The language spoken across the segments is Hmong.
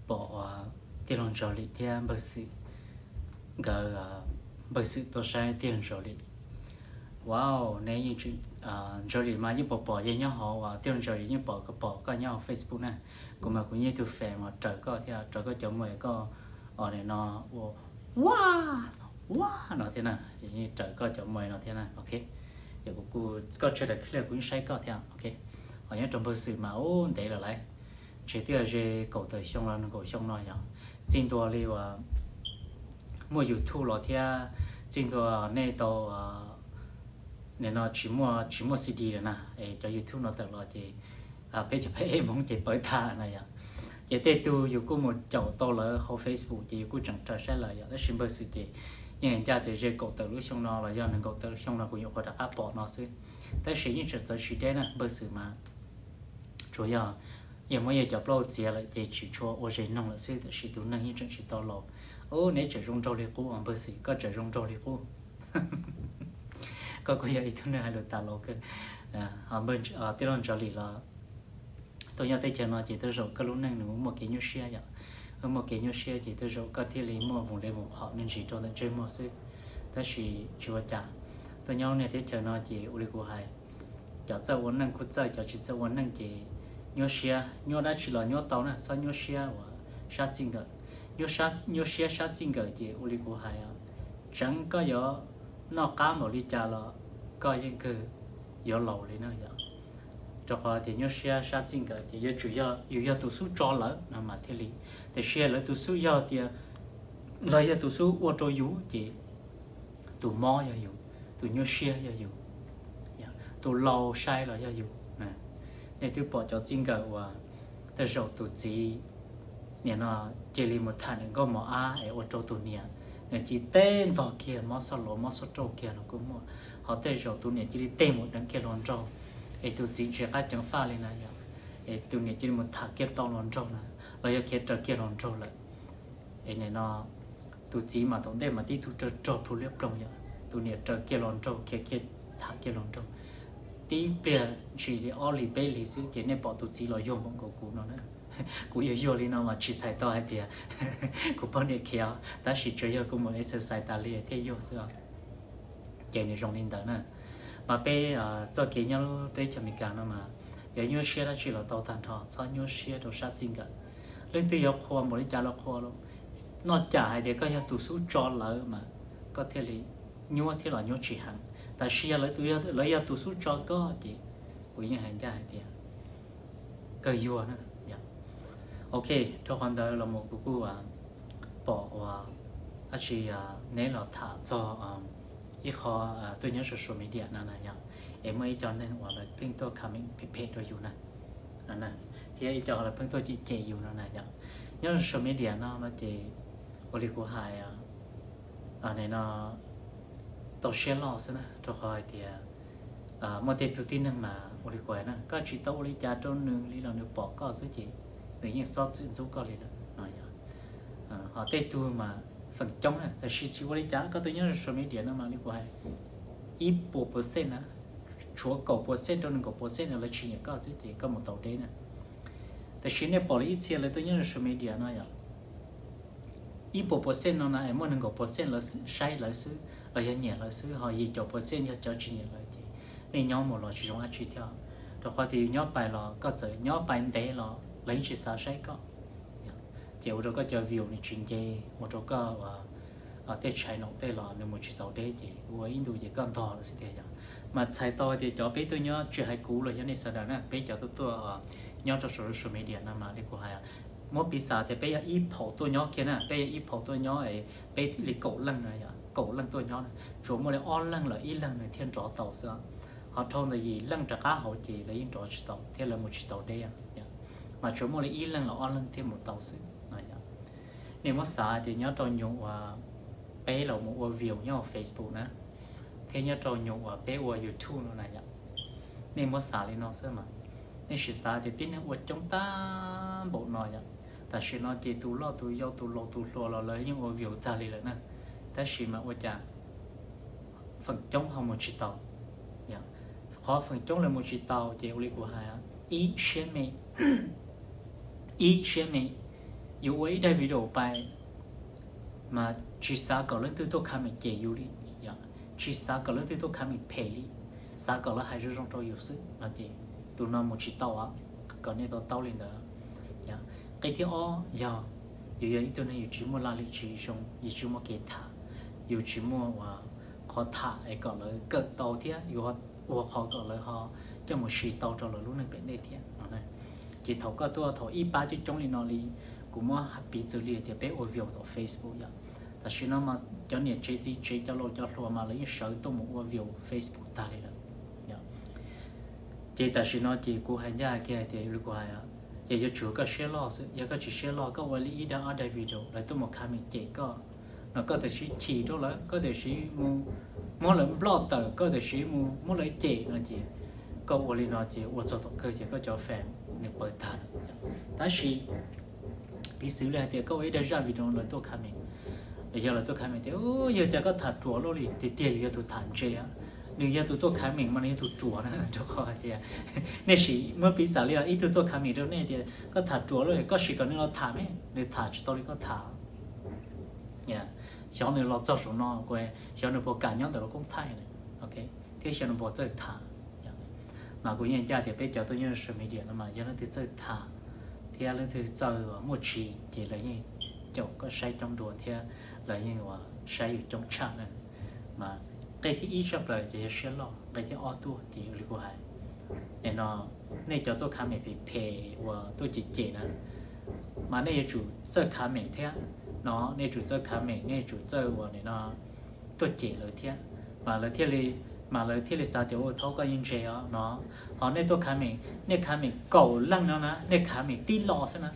Pom tij laug Ntsaug Lis thiab npawg Xwm nkawd, npawg Xwm tuaj saib tij laug Ntsaug Lis. Wow, nej yeej, Ntsaug Lis mas yeej pom pom yeej nyob hauv, tij laug Ntsaug Lis yeej pom, pom koj nyob hauv Facebook na. Kuv mas kuv yeej tus fan mas raws koj thiab, raws koj cov muaj koj, o, nim no ua, ua, ua no thiab na, yeej raws koj cov muaj no thiab na. Ok, yog kuv, koj tsawg daim clip kuv yeej saib koj thiab. Ok, ho nyob rau npawg Xwm mas ub ntev lawm lauj, ntshe twb ze kaum tawm xyoo los nees nkaum xyoo no yog txij ntua li uas muaj YouTube los thiab txij ntua nej tau, nim no tsis muaj, tsis muaj C D lawm na, es cov YouTube no tawm los ces peb cov peb ev Hmoob ces pawv tag na yom. Ces tej tug yus kuj mus caum tau lawv hauv Facebook ces yus kuj tseem raws saib lawm yom, tab sis npawg Xwm ces yeej ncaj tias ze kaum tawm lub xyoo no los yog nees nkaum tawm lub xyoo no kuv nyuam qhuav rov qab pom no xwb. Tab sis yeej tseem txawv tsis deb na, npawg Xwm mas tsuas yog, yog muab yog cov plaub txiav lawm ces tsis tshua ua zes noog lawm xwb, tab sis tus neeg yeej tseem tsis tau laus. Ub, neb tseem zoo nraug li qub, npawg Xwm koj tseem zoo nraug li qub. Koj kuj yog ib tug neeg hais lus tas laus kawg. Tij laug Ntsaug Lis los tuaj nyob teb chaws no ces tej zaum koj lub neej nws muaj kev nyuaj siab yom, muaj kev nyuaj siab ces tej zaum koj thiaj li muaj voos le voos qhom me ntsis rau ntawm ntsej muag xwb. Tab sis tsis ua cas, tuaj nyob niaj teb chaws no ces ua li kuv hais, cov txawj ua neej kuj txawj, cov tsis txawj ua neej ces nyuaj siab, nyuaj dab tsi los nyuaj tau na, txhob nyuaj siab uas sab txij nkawm. Nyuaj siab sab txij nkawm ces ua li kuv hais, tseev koj yuav noj qab npaum li cas los koj yeej kawg yuav laus li na yom. Rau qhov tias nyuaj siab sab txij nkawm ces yuav tsum yog yus yog tus xub tso lawv no mas thiaj li, tiam sis lawv tus xub yog tias, lawv yog tus xub ua rau yus ces tus mob yog yus, tus nyuaj siab yog yus, tus laus sai los yog yus. Nej twb pom cov txij nkawm uas tej zaum tus txiv nim no cia li mus tham niam nkauj mos ab es ua rau tus niam, niam cia li teb ntog kiag mob xoj luav mob xoj rauj kiag los kuj muaj. Ho tej zaum tus niam cia li teb mus deev kiag hluas nraug es tus txiv ntshe qab ceev faj li na yom, es tus niam cia li mus tham kiag tau hluas nraug na, los yog khiav raws kiag hluas nraug lawm. Es nim no tus txiv mas thaum ntej mas tib tug rog rog plhu liab ploog yom, tus niam raws kiag hluas nraug khiav kiag tham kiag hluas nraug. Tib pliag ntshis li ob hlis peb hlis xwb ces nej pom tus txiv los yuag npaum nkaus kuv no na. Kuv yuag yuag li no mas tsis txhais tau hais tias kuv poj niam khiav, tab sis tsuas yog kuv mus exercise tas li thiaj yuag xwb. Ces nws zoo li ntawd na. Mas peb txoj kev nyob lub teb chaws Amelikas no mas yog nyuaj siab dab tsi los tau tag nrho, txhob nyuaj siab rau sab txij nkawm. Leej twg yuav qhuas npaum li cas los qhuas, noj cas hais tias koj yog tus xub tso lawv mas koj thiaj li nyuaj thiab los nyuaj tsis heev. Tab sis yog lawv yog tus xub tso koj ces kuv yeej hais ncaj hais tias kawg yuag na. Ok, rau qhov ntawd los mus kuv kuj pom uas dab tsi neb los tham txog ib qho tuaj nyob social media no na yom, es muaj ib co neeg uas lawv pheej tuaj comment phem phem rau yus na, thiab ib co lawv pheej tuaj cem cem yus no na yom. Nyob social media no no ces ua li kuv hais no, tau siab loj xwb na, rau qhov hais tias muaj tej tug tib neeg mas ua li kuv hais na, koj tsis tau ua li cas rau nws li los nws pom koj xwb ces nws yeej xob txwm ntxub koj li lawm no yom. Ho tej tug mas feem coob na, tab sis tsis ua li cas, koj tuaj nyob social media no mas li kuv hais, ib puas percent na, tshuav kaum percent rau nees nkaum percent no lawv tsis nyiam koj xwb ces koj mus tau deb na. Tab sis nej pom li ib txhia lawv tuaj nyob social media no yom, ib puas percent no na es muaj nees nkaum percent lawv saib lawv xwb los yog nyiam lawv xwb, ho yim caum percent yog cov tsis nyiam lawv ces nej nyob mus los tsis zoo dab tsi thiab. Rau qhov tias yus nyob pais los koj txawm nyob pais ntev los lawv yeej tsis xav saib koj. Ces ua rau koj cov view nws tsis nce, ua rau koj tej channel tej los nws mus tsis tau deb ces ua ib ntus ces koj ntog lawm xwb tiag yom. Mas txhais tau tias cov peb tuaj nyob tsis hais kuv los yog nej sawv daws na, peb cov tuaj tuaj nyob rau social media no mas li kuv hais, muab piv xam tias peb yog ib phaum tuaj nyob kiag na, peb yog ib phaum tuaj nyob, peb li kaum leej na, kaum leej tuaj nyob na, tsuas muaj li ob leeg los ib leeg nws thiaj nrov tau xwb. Ho dhau ntawd yim leej rov qab hauv ces lawv yeej nrov tsis tau thiab lawv mus tsis tau deb. Mas tsuas muaj li ib leeg los ob leeg thiaj mus tau xwb. Nej muab xav tias nyob rau nyuag uas peb los mus ua view nyob Facebook na, thiab nyob rau nyuag uas peb ua YouTube no na yom, nej muab xav li no xwb mas, nej sim xav tias tib neeg ua coob tag npaum no yom, tam sim no ces tus loj tus yau tus laus tus hluas los lawv yeej ua view tag li lawm na, tab sis mas ua cas feem coob ho mus tsis tau. Qhov feem coob lawv mus tsis tau ces ua li kuv hais, ib siab me, ib siab me, Yus ua ib daim video pais mas tsis xav kom leej twg tuaj comment cem yus li, tsis xav kom leej twg tuaj comment phem li, xav kom lawv hais zoo zoo rau yus xwb no ces tus no mus tsis tau, kom nej to taub li ntawd. Qib thib ob yog yus yog ib tug neeg yus tsis muaj laj lim tswv zoo, yus tsis muaj kev tham, yus tsis muaj uas qhov tham es kom lawv kawm tau thiab yus ua qhov kom lawv ho coj mus siv tau rau lawv lub neej pem ntej thiab no. Ces thaum koj tuaj thaum ib pab coob coob li no li, kuv muab piv txwv li tias peb ua view tom Facebook yom, tam sim no mas cov niam tsev txiv tsev cov laus cov hluas mas lawv yeej sawv tuaj mus ua view Facebook tag li lawm. Ces tam sim no ces kuv hais ncaj kiag hais tias li kuv hais, ces yuav tsum koj siab loj xwb. Yog koj tsis siab loj, koj ua li ib daim ob daim video lawv tuaj mus comment cem koj no, koj tam sim chim rau lawv, koj tam sim mus muab lawv nploj tawm, koj tam sim mus muab lawv cem no ces koj ua li no ces ua txog tom kawg ces koj cov fan nws pawv tag. Tab sis piv txwv li hais tias koj ua ib daim zaj video lawv tuaj comment, yog lawv tuaj comment tias yog cas koj tham ruam luaj li, tiag tiag yus yog tus tham ntse, nws yog tus tuaj comment mas nws yog tus ruam na, rau qhov hais tias nej sim muab piv xam li ib tug tuaj comment rau nej tias koj tham ruam luaj, koj sim kom nws los tham ne, nws tham tsis tau li koj tham. Xyov nws los txog saum no, xyov nws puas kam nyob ntawm lub koob thaij, thiab xyov nws puas txawj tham. Mas kuv yeej ncaj tias peb cov tuaj nyob social media no mas yog leej twg txawj tham thiab leej twg txawj muaj tsim ces lawv yeej caum koj saib coob dua thiab lawv yeej uas saib yus coob tshaj na. Mas qe thib ib tshaj plaws ces yog siab loj, qe thib ob tuaj ces yog li kuv hais, nim no nej cov tuaj comment phem phem uas tuaj cem cem na, mas nej yuav tsum txawj comment thiab no, nej yuav tsum txawj comment, nej yuav tsum txawj uas nim no tuaj cem lawv thiab, mas lawv thiaj li, mas lawv thiaj li xav tias ua thaub koj yeej ntse os no. Ho nej tuaj comment, nej comment kaum leej no na, nej comment tib lo xwb na.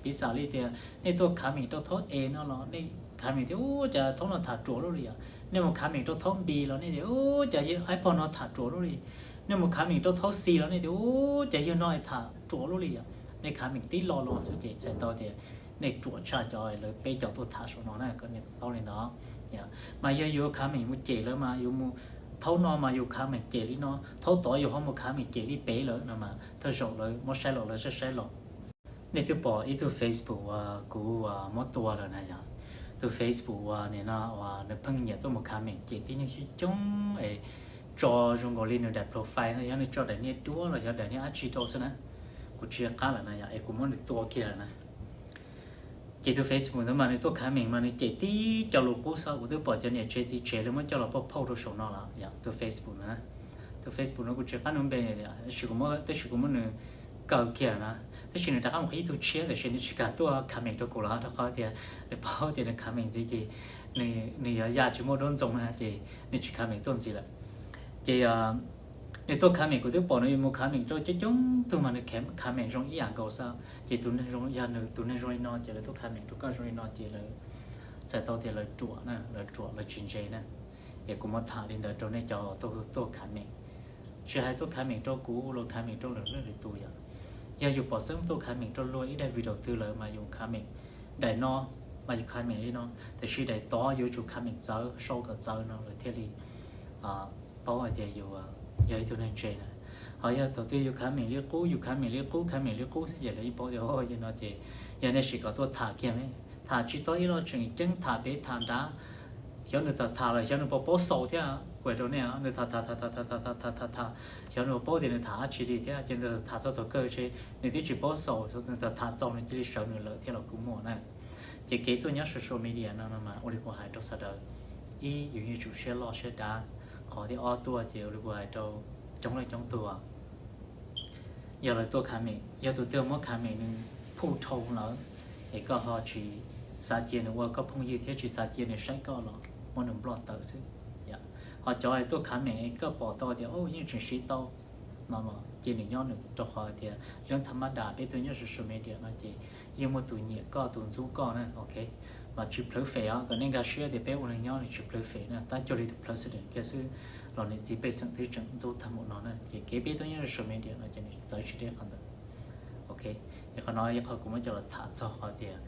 Piv xam li tias nej tuaj comment rau thaub A no los nej comment tias ua cas thaub no tham ruam luaj li yom. Nej mus comment rau thaub B los nej tias ua cas yawg ib pog no tham ruam luaj li. Nej mus comment rau thaub C los nej tias ua cas yawg no tham ruam luaj li yom. Nej comment tib lo los xwb ces txhais tau tias nej ruam tshaj cov lawv peb cov tuaj tham saum no na, kom nej to taub li ntawd. Mas yog yus comment mus cem lawv mas yus mus, thaub no mas yus comment cem li no, thaub tod yus ho mus comment cem li pem lawm no mas thawj zaug lawv muab saib los lawv saib saib los. Nej twb pom ib tug Facebook uas kuv muab tua lawm na yom, tus Facebook uas nim no uas nws pheej nyiam tuaj mus comment cem tib neeg coob coob es tso zoo nkaus li nws daim profile no, yog nws tso daim niaj duab los yog daim niaj dab tsi rau xwb na, kuv tsis nco qab lawm na yom, es kuv muab nws tua kiag lawm na. Ces tus Facebook ntawd mas nws tuaj comment mas nws cem tib co lus qub xwb, kuv twb pom cov niam tsev txiv tsev lawv muab coj los pauj phauj rau saum no lawm yom, tus Facebook no. Tus Facebook no kuv tsis nco qab nws npe, tab sis kuv muab nws kaw kiag na. Tab sis nws rov qab mus qhib ib tug tshiab, tab sis nws tsis kam tuaj comment rau kuv lawm rau qhov tias nws paub tias nws comment ntxiv ces nws yuav ya tsis muaj duab ntxoo na, ces nws tsis comment tuaj ntxiv lawm. Ces nws tuaj comment, kuv twb pom nws yuav mus comment rau coob coob tug mas nws comment zoo ib yam nkaus xwb. Ces tus neeg zoo, yog nws tus neeg zoo li no ces lawv tuaj comment rau koj zoo li no ces lawv txhais tau tias lawv ruam na, lawv ruam lawv tsis ntse na. Es kuv muab tham li ntawd rau nej cov tuaj comment, tsis hais tuaj comment rau kuv los comment rau lwm leej lwm tus yom. Yog yus pom xeeb tuaj comment rau luag ib daim video twg lawm mas yus comment, daim no mas yus comment li no, tiam sis daim tod yuav tsum comment txawv, sau kom txawv no lawv thiaj li paub hais tias yus yog ib tug neeg ntse na. Ho yog thaum twg yus comment li qub, yus comment li qub, comment li qub xwb ces lawv yeej paub tias yog no ces yog nej sim kom tuaj tham kiag ne. Tham tsis tau ib lo tseem ceeb, tham pem tham nrad, xyov nws tham tham los xyov nws puas paub xaus thiab, kuv hais rau nej, nws tham tham tham tham tham tham tham tham, xyov nws paub tias nws tham dab tsi li thiab ces nws tham txog thaum kawg ces nws twb tsis paub xaus, nws tham tham txaus nws cia li sawv nws lawm thiab los kuj muaj na. Ces kev tuaj nyob social media no no mas ua li kuv hais rau sawv daws, ib, yus yuav tsum siab loj siab dav, qhov thib ob tuaj ces ua li kuv hais rau coob leej coob tug, yog lawv tuaj comment, yog tus twg muab comment nws phuj dhau lawm, es koj ho tsis xav cia nws ua koj phooj ywg thiab tsis xav cia nws saib koj los muab nws nploj tawm xwb. Ho cov tuaj comment koj pom tau tias yeej tseem siv tau no los cia nws nyob nws, rau qhov tias lub thaj mab das peb tuaj nyob social media no ces yeej muaj tus nyiam koj tus ntxub koj na, ok. Mas tsis plhawv fem os, kom nej nkag siab tias peb ua neeg nyob nws tsis plhawv fem na, tab cuag li tus president kiag xwb los niam txiv pej xeem twb tseem ntxub tag npaum no na. Ces kev peb tuaj nyob social media no ces nws txawv tsis deb qhov ntawd. Ok, es qhov no ib qho kuv muab coj los tham txog qhov tias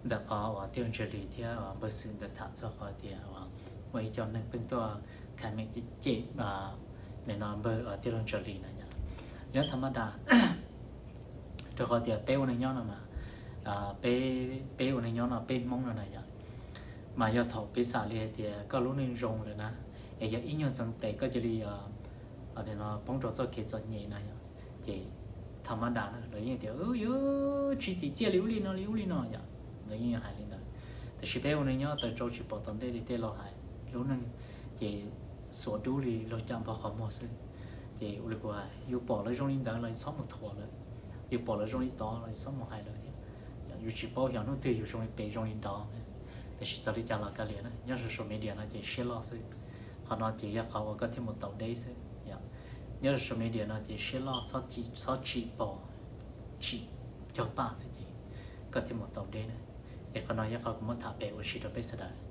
ntawm qhov uas tij laug Ntsa Lis thiab npawg Xwm ntawd tham txog qhov tias uas muaj ib co neeg pheej tuaj comment cem, nim no npawg tij laug Ntsa Lis na yom. Lub thaj mab das, rau qhov tias peb ua neeg nyob no mas peb, peb ua neej nyob no peb Hmoob no na yom, mas yog thaum peb xam li hais tias koj lub neej zoo lawm na, es yog ib nyuag txeev tes koj cia li poob rau txoj kev txom nyem na yom, ces tha mab da na lawv yeej tias yuav tsis txim txiaj li ub li no li ub li no yom, lawv yeej hais li ntawd. Tiam sis peb ua neej nyob taws tsau tsis pom tom ntej li tej laus hais, lub neej ces xuas dub li laug cam npog qhov muag xwb. Ces ua li kuv hais, yus pom lawv zoo li ntawd los yus txhob mus thuam lawv, yus pom lawv zoo li tod los yus txhob mus hais lawv thiab. Yus tsis paub xyov hnub twg yus zoo li pem zoo li nrov. Tiam sis txawm li cas los kav liam na, nyob social media no ces siab loj xwb. Qhov no ces yog qhov uas koj thiaj mus tau deb xwb yom. Nyob social media no ces siab loj, txhob tsim pom, tsim cog paj xwb ces koj thiaj mus tau deb na. Es qhov no yog qhov kuv muab tham pem ua si rau peb sawv daws.